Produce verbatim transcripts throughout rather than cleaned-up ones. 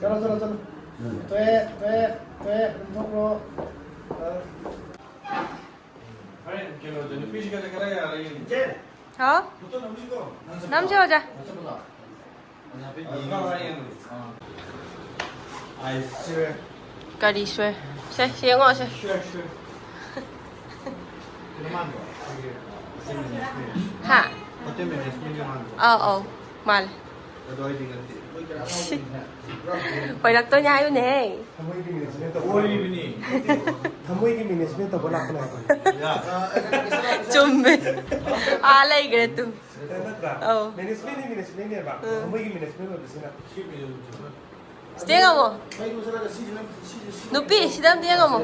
ꯆꯠꯂꯣ, ꯆꯠꯂꯣ, ꯆꯠꯂꯣ꯫ ꯇꯣꯛꯑꯦ, ꯇꯣꯛꯑꯦ, ꯇꯣꯛꯑꯦ, ꯑꯗꯨꯝ ꯊꯣꯛꯈ꯭ꯔꯣ꯫ ꯑ꯫ ꯍꯣꯔꯦꯟ ꯀꯩꯅꯣꯁꯦ, ꯅꯨꯄꯤꯁꯤꯒꯁꯦ ꯈꯔ ꯌꯥꯔꯦ ꯌꯦꯡꯒꯦ꯫ ꯏꯆꯦ, ꯍꯥꯎ? ꯅꯝꯁꯤ ꯑꯣꯖꯥ꯫ ꯑꯩ ꯁꯤꯔꯦ꯫ ꯀꯔꯤ ꯁꯣꯏ? ꯁꯦ, ꯌꯦꯡꯉꯣ ꯁꯦ꯫ ꯁꯣꯏ, ꯁꯣꯏ꯫ ꯀꯩꯅꯣ ꯃꯥꯟꯗ꯭ꯔꯣ? ꯑꯩꯈꯣꯏꯒꯤ ꯍꯣꯇꯦꯜ ꯃꯦꯅꯦꯖꯃꯦꯟ꯫ ꯍꯥ? ꯍꯣꯇꯦꯜ ꯃꯦꯅꯦꯖꯃꯦꯟꯒꯤ ꯃꯥꯟꯗ꯭ꯔꯣ? ꯑꯧ, ꯑꯧ, ꯃꯥꯜꯂꯦ꯫ ꯑꯗꯣ ꯑꯩꯗꯤ ꯅꯠꯇꯦ꯫ ꯑꯣꯏꯔꯛꯇꯣꯏꯅꯦ ꯍꯥꯏꯌꯨꯅꯦꯍꯦ꯫ ꯊꯃꯣꯏꯒꯤ ꯃꯦꯅꯦꯖꯃꯦꯟ ꯇꯧꯕ ꯑꯣꯏꯔꯤꯕꯅꯤ꯫ ꯊꯃꯣꯏꯒꯤ ꯃꯦꯅꯦꯖꯃꯦꯟ ꯇꯧꯕ ꯂꯥꯛꯄꯅꯦ ꯍꯥꯏꯕ꯫ ꯌꯥ꯫ ꯆꯨꯝꯃꯦ꯫ ꯑꯥ, ꯂꯩꯈ꯭ꯔꯦ ꯇꯨ꯫ ꯅꯠꯇ꯭ꯔꯥ? ꯑꯧ꯫ ꯃꯦꯅꯦꯖꯃꯦꯟꯗꯤ ꯃꯦꯅꯦꯖꯃꯦꯟꯅꯦꯕ꯫ ꯎꯝ꯫ ꯊꯃꯣꯏꯒꯤ ꯃꯦꯅꯦꯖꯃꯦꯟ ꯑꯣꯏꯕꯁꯤꯅ꯫ ꯁꯤ ꯌꯦꯡꯉꯝꯃꯣ꯫ ꯅꯨꯄꯤ, ꯁꯤꯗ ꯑꯝꯇ ꯌꯦꯡꯉꯝꯃꯣ꯫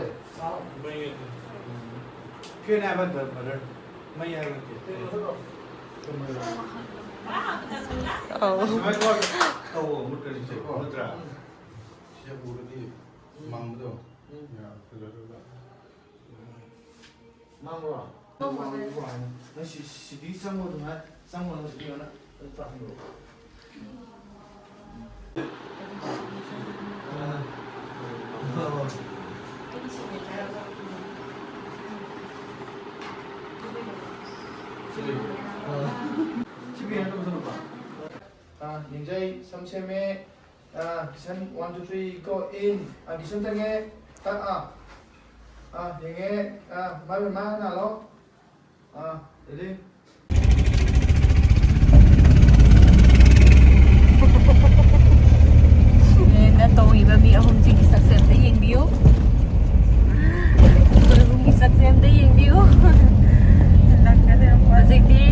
ꯐꯦꯟ ꯍꯥꯏꯕ ꯅꯠꯇ꯭ꯔ, ꯕ꯭ꯔꯗꯔ? ꯃꯩ ꯍꯥꯏꯕ ꯅꯠꯇꯦ꯫ ꯑꯧ꯫ ꯁꯨꯃꯥꯏꯅ ꯇꯧꯔꯒ ꯇꯧꯋꯣ, ꯃꯨꯠꯀꯅꯤ ꯁꯦ, ꯅꯠꯇ꯭ꯔꯥ? ꯁꯤꯗ ꯎꯔꯗꯤ ꯃꯝꯕꯗꯣ꯫ ꯎꯝ꯫ ꯌꯥ, ꯐꯖꯗꯕ꯫ ꯅꯪꯔꯣ? ꯅꯪ ꯁꯤ-, ꯁꯤꯗꯤ ꯆꯪꯉꯣ ꯑꯗꯨꯝ ꯍꯥꯏ꯫ ꯆꯪꯉꯣ ꯅꯪ ꯁꯤꯗꯤ ꯌꯦꯡꯉꯣ ꯅꯪ꯫ ꯑꯗꯨ ꯇꯥꯍꯟꯂꯣ꯫ ꯁꯤ ꯀꯩꯅꯣ ꯇꯧꯕ ꯆꯠꯂꯨꯕ? ꯑꯥ, ꯌꯦꯡꯖꯩ, ꯁꯝ ꯁꯦꯝꯃꯦ꯫ ꯑꯥ, Kisan, one, two, three, go, in. ꯑꯥ, ꯀꯤꯁꯟ ꯆꯪꯉꯦ꯫ ꯇꯛ, ꯑꯥ꯫ ꯑꯥ, ꯌꯦꯡꯉꯦ꯫ ꯑꯥ, ꯃꯥꯏ, ꯃꯥꯏ ꯍꯥꯟꯅ ꯍꯥꯜꯂꯣ꯫ ꯑꯥ, ready? ꯅꯦꯅ ꯇꯧꯔꯤꯕ ꯃꯤ ꯑꯍꯨꯝꯁꯤꯒꯤ ꯁꯛꯁꯦ ꯑꯝꯇ ꯌꯦꯡꯕꯤꯌꯨ꯫ ꯑꯩꯈꯣꯏ ꯑꯍꯨꯝꯒꯤ ꯁꯛꯁꯦ ꯑꯝꯇ ꯌꯦꯡꯕꯤꯌꯨ꯫ ꯍꯧꯖꯤꯛꯇꯤ,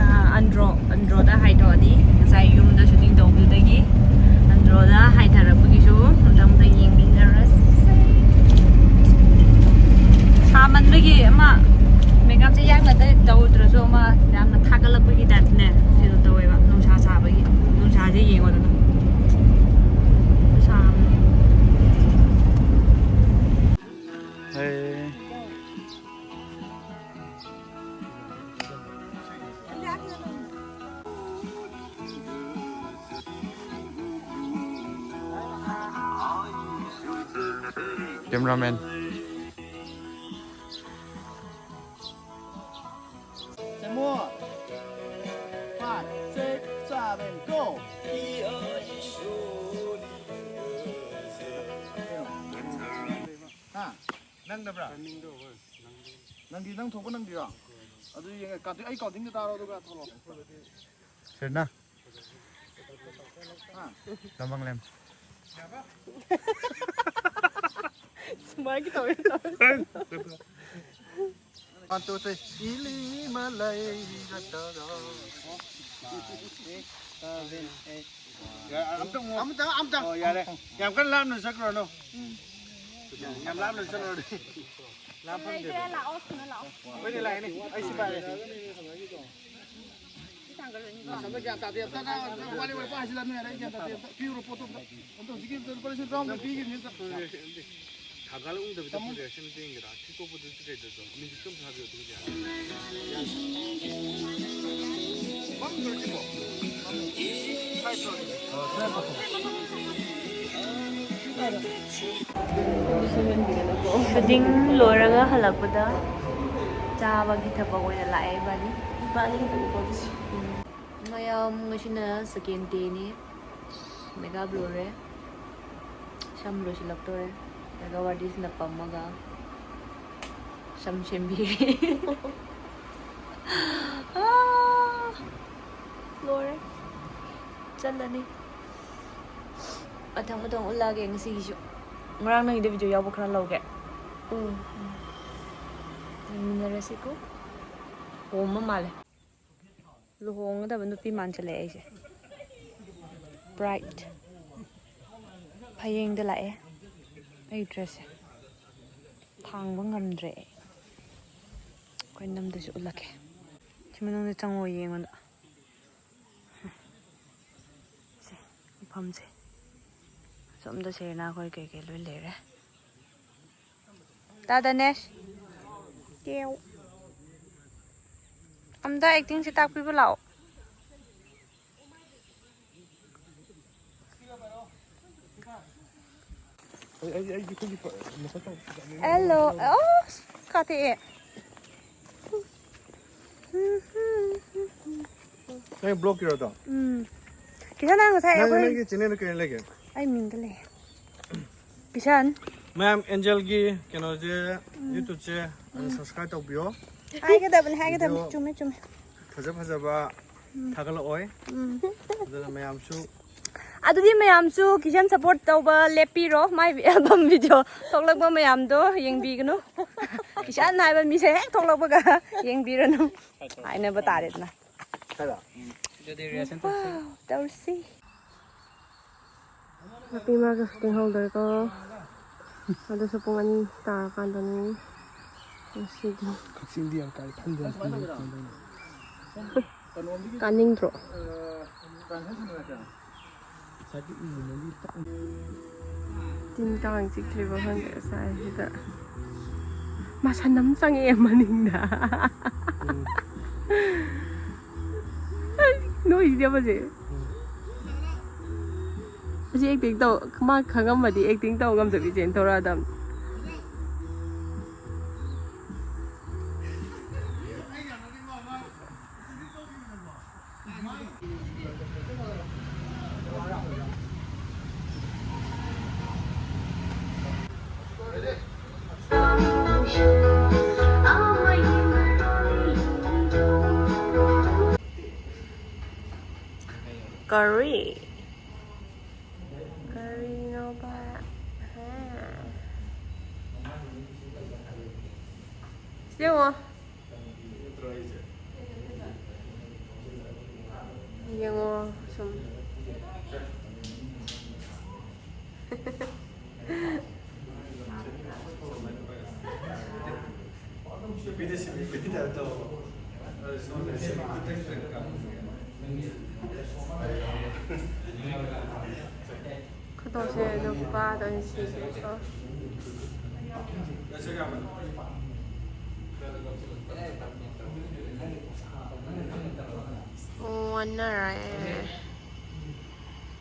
ꯑꯥ, ꯑꯟꯗ꯭ꯔꯣ, ꯑꯟꯗ꯭ꯔꯣꯗ ꯍꯥꯏꯊꯣꯛꯑꯅꯤ꯫ ꯉꯁꯥꯏ ꯌꯨꯝꯗ ꯁꯨꯇꯤꯡ ꯇꯧꯕꯗꯨꯗꯒꯤ ꯑꯟꯗ꯭ꯔꯣꯗ ꯍꯥꯏꯊꯔꯛꯄꯒꯤꯁꯨ ꯃꯊꯪ ꯃꯊꯪ ꯌꯦꯡꯃꯤꯟꯅꯔꯁꯦ꯫ ꯁꯥꯃꯟꯕꯒꯤ ꯑꯃ ꯃꯦꯀꯞꯁꯦ ꯌꯥꯛꯅ ꯇꯧꯗ꯭ꯔꯁꯨ ꯑꯃ ꯌꯥꯝꯅ ꯊꯥꯒꯠꯂꯛꯄꯒꯤ ꯇꯥꯏꯞꯅꯦ ꯐꯤꯜ ꯇꯧꯋꯦꯕ, ꯅꯨꯡꯁꯥ ꯁꯥꯕꯒꯤ꯫ ꯅꯨꯡꯁꯥꯁꯦ ꯌꯦꯡꯉꯣꯗꯅ꯫ ꯁꯥꯕꯅ꯫ ꯍꯩ꯫ Cameraman. ꯆꯪꯉꯣ꯫ ꯅꯪꯗꯤ ꯅꯪ ꯊꯣꯛꯄ ꯅꯪꯗꯤꯔꯣ? ꯑꯗꯨ ꯌꯦꯡꯉꯦ꯫ ꯀꯥꯗꯤ ꯑꯩ ꯀꯥꯎꯗꯤꯡꯗ ꯇꯥꯔꯣ, ꯑꯗꯨꯒ ꯊꯣꯛꯂꯛꯑꯣ꯫ ꯁꯤꯔꯅ꯫ ꯍꯥ? ꯂꯃꯥꯡꯂꯦꯝ꯫ ꯁꯨꯃꯥꯏꯒꯤ ꯇꯧꯋꯦ, ꯇꯧꯋꯦ꯫ One, two, three. ꯏꯂꯤꯃꯂꯩ ꯒꯇꯔꯣ꯫ ꯑꯝꯇꯪ, ꯑꯃꯨꯛ꯫ ꯑꯝꯇꯪ, ꯑꯝꯇꯪ꯫ ꯑꯣ, ꯌꯥꯔꯦ꯫ ꯌꯥꯝ ꯀꯟꯅ ꯂꯥꯞꯅ ꯆꯠꯈ꯭ꯔꯅꯨ꯫ ꯌꯥꯝ ꯂꯥꯞꯅ ꯆꯠꯂꯨꯔꯗꯤ꯫ ꯂꯥꯞꯐꯝꯗꯦ꯫ ꯂꯩꯇ꯭ꯔꯦ, ꯂꯥꯛꯑꯣ, ꯊꯨꯅ ꯂꯥꯛꯑꯣ꯫ ꯍꯣꯏꯅꯦ, ꯂꯥꯛꯑꯦꯅꯦ꯫ ꯑꯩ ꯁꯤ ꯄꯥꯏꯔꯦ꯫ ꯁꯤ ꯊꯥꯡꯒꯠꯂꯅꯤꯀꯣ꯫ ꯑꯁ, ꯑꯝꯇ ꯒ꯭ꯌꯥꯟ ꯇꯥꯗꯦ꯫ ꯑꯝꯇ ꯅꯪ ꯋꯥꯔꯤ ꯑꯣꯏ ꯄꯥꯏ ꯍꯥꯏꯖꯤꯜꯂꯝꯃꯦ꯫ ꯑꯩ ꯒ꯭ꯌꯥꯟ ꯇꯥꯗꯦ꯫ ꯑꯝꯇ ꯄꯤꯌꯨꯔꯣ ꯄꯣꯠꯇꯣ ꯑꯝꯇ꯫ ꯑꯝꯇ ꯍꯧꯖꯤꯛꯀꯤ ꯂꯨꯄꯥ ꯂꯤꯁꯤꯡ ꯇꯔꯥꯍꯨꯝꯗꯣꯏ ꯄꯤꯈꯤꯕꯅꯤ ꯑꯝꯇ꯫ ꯊꯥꯒꯠꯂꯛꯎꯗꯕꯤꯗ ꯇꯥꯃꯣ꯫ ꯐꯣꯇꯣ ꯔꯤꯌꯦꯛꯁꯟ ꯑꯝꯇ ꯌꯦꯡꯒꯦꯔꯥ? ꯊꯤ ꯀꯣꯛꯄꯗꯨ ꯀꯩꯗꯧꯗꯣ? ꯃ꯭ꯌꯨꯖꯤꯛꯇꯣ ꯑꯝꯇ ꯊꯥꯕꯤꯌꯣ ꯑꯗꯨꯒꯤꯗꯤ꯫ ꯁꯨꯇꯤꯡ ꯂꯣꯏꯔꯒ ꯍꯜꯂꯛꯄꯗ ꯆꯥꯕꯒꯤ ꯊꯕꯛ ꯑꯣꯏꯅ ꯂꯥꯛꯑꯦ ꯏꯕꯥꯅꯤ꯫ ꯏꯕꯥꯅꯤ ꯈꯛꯇꯅꯤꯀꯣ ꯑꯗꯨꯁꯨ꯫ ꯎꯝ꯫ ꯃꯌꯥꯝ ꯉꯁꯤꯅ second dayꯅꯦ꯫ Makeup ꯂꯣꯏꯔꯦ꯫ ꯁꯝ ꯂꯣꯏꯁꯤꯜꯂꯛꯇꯣꯔꯦ꯫ Makeup artistꯅ ꯄꯝꯃꯒ ꯁꯝ ꯁꯦꯝꯕꯤꯔꯦ꯫ ꯑꯥ! ꯂꯣꯏꯔꯦ꯫ ꯆꯠꯂꯅꯤ꯫ ꯃꯊꯪ ꯃꯊꯪ ꯎꯠꯂꯛꯑꯒꯦ ꯉꯁꯤꯒꯤꯁꯨ꯫ ꯉꯔꯥꯡ ꯅꯪꯒꯤꯗ video ꯌꯥꯎꯕ ꯈꯔ ꯂꯧꯒꯦ꯫ ꯎꯝ꯫ ꯌꯦꯡꯃꯤꯟꯅꯔꯁꯤꯀꯣ꯫ ꯄꯣꯝꯕ ꯃꯥꯜꯂꯦ꯫ ꯂꯨꯍꯣꯡꯒꯗꯕ ꯅꯨꯄꯤ ꯃꯥꯟꯁꯤꯜꯂꯛꯑꯦ ꯑꯩꯁꯦ꯫ Bride꯫ ꯐꯌꯦꯡꯗ ꯂꯥꯛꯑꯦ꯫ ꯑꯩ dressꯁꯦ ꯊꯥꯡꯕ ꯉꯝꯗ꯭ꯔꯦ ꯑꯩ꯫ ꯑꯩꯈꯣꯏ ꯅꯝꯗꯁꯨ ꯎꯠꯂꯛꯀꯦ꯫ ꯁꯤ ꯃꯅꯨꯡꯗ ꯆꯪꯉꯣ ꯌꯦꯡꯉꯣꯅ꯫ ꯁꯦ, ꯃꯐꯝꯁꯦ꯫ ꯑꯁꯣꯝꯗ ꯁꯦꯔꯤꯅꯥ ꯈꯣꯏ ꯀꯩꯀꯩ ꯂꯣꯏ ꯂꯩꯔꯦ꯫ ꯇꯥꯗꯅꯦꯁ꯫ ꯀꯦꯎ꯫ ꯑꯝꯇ actingꯁꯦ ꯇꯥꯛꯄꯤꯕ ꯂꯥꯛꯑꯣ꯫ ꯑꯩ, ꯑꯩ, ꯑꯩꯒꯤ ꯑꯩꯈꯣꯏꯒꯤ ꯐ-, ꯃꯁꯛ ꯇꯧ-, Hello꯫ ꯑꯁ, ꯀꯥꯊꯦꯛꯑꯦ꯫ ꯅꯪ blockꯀꯤꯔꯣ ꯑꯗꯣ? ꯎꯝ꯫ ꯀꯤꯁꯟ, ꯅꯪ ꯉꯁꯥꯏ ꯅꯪ, ꯑꯩꯈꯣꯏ ꯅꯪꯒꯤ channelꯗ ꯀꯔꯤ ꯂꯩꯒꯦ? ꯑꯩ ꯃꯤꯡꯗ ꯂꯩ꯫ ꯀꯤꯁꯟ꯫ ꯃꯌꯥꯝ ꯑꯦꯟꯖꯦꯜꯒꯤ ꯀꯩꯅꯣꯁꯦ, YouTubeꯁꯦ ꯑꯗꯨ subscribe ꯇꯧꯕꯤꯌꯣ꯫ ꯍꯥꯏꯒꯗꯕꯅꯤ, ꯍꯥꯏꯒꯗꯕꯅꯤ꯫ Video ꯆꯨꯝꯃꯦ, ꯆꯨꯝꯃꯦ꯫ ꯐꯖ ꯐꯖꯕ ꯊꯥꯒꯠꯂꯛꯑꯣꯏ꯫ ꯎꯝ꯫ ꯑꯗꯨꯅ ꯃꯌꯥꯝꯁꯨ ꯑꯗꯨꯗꯤ ꯃꯌꯥꯝꯁꯨ ꯀꯤꯁꯟ support ꯇꯧꯕ ꯂꯦꯞꯄꯤꯔꯣ꯫ ꯃꯥꯏ album video ꯊꯣꯛꯂꯛꯄ ꯃꯌꯥꯝꯗꯣ ꯌꯦꯡꯕꯤꯒꯅꯨ꯫ ꯀꯤꯁꯟ ꯍꯥꯏꯕ ꯃꯤꯁꯦ ꯍꯦꯛ ꯊꯣꯛꯂꯛꯄꯒ ꯌꯦꯡꯕꯤꯔꯅꯨ ꯍꯥꯏꯅꯕ ꯇꯥꯔꯦꯗꯅ꯫ ꯑꯗꯨꯗꯤ reaction ꯇꯧꯁꯤ꯫ ꯇꯧꯔꯁꯤ꯫ ꯅꯨꯄꯤ ꯃꯥꯒ shooting ꯍꯧꯗꯣꯔꯦꯀꯣ꯫ ꯑꯗꯨꯁꯨ ꯄꯨꯡ ꯑꯅꯤ ꯇꯥꯔꯀꯥꯟꯗꯅꯤ ꯉꯁꯤꯗꯤ꯫ ꯀꯛꯆꯤꯡꯗꯤ ꯌꯥꯝ ꯀꯥꯏ ꯐꯟꯗ꯫ ꯀꯥꯅꯤꯡꯗ꯭ꯔꯣ? ꯇꯤꯟ ꯀꯥꯡ ꯆꯤꯛꯇ꯭ꯔꯤꯕ ꯈꯪꯗꯦ ꯉꯁꯥꯏꯁꯤꯗ꯫ ꯃꯁꯟ ꯑꯃ ꯆꯪꯉꯛꯑꯦ ꯃꯅꯤꯡꯗ꯫ ꯅꯣꯏꯁꯤꯗꯤ ꯑꯃꯁꯦ꯫ ꯑꯁꯤ acting ꯇꯧ, ꯃꯥ ꯈꯪꯉꯝꯃꯗꯤ acting ꯇꯧ ꯉꯝꯗꯕꯤ ꯆꯦꯟ ꯊꯣꯔꯛꯑꯗꯝꯅꯤ꯫ ꯀꯔꯤ? ꯀꯔꯤꯅꯣꯕ? ꯍꯥ? ꯁꯤ ꯌꯦꯡꯉꯣ꯫ ꯌꯦꯡꯉꯣ ꯁꯨꯝ꯫ ꯈꯨꯗꯣꯡꯁꯦ ꯅꯨꯄꯥꯗ ꯑꯣꯏꯅ ꯁꯤꯈ꯭ꯔꯦꯀꯣ꯫ ꯑꯣꯟꯅꯔꯦ꯫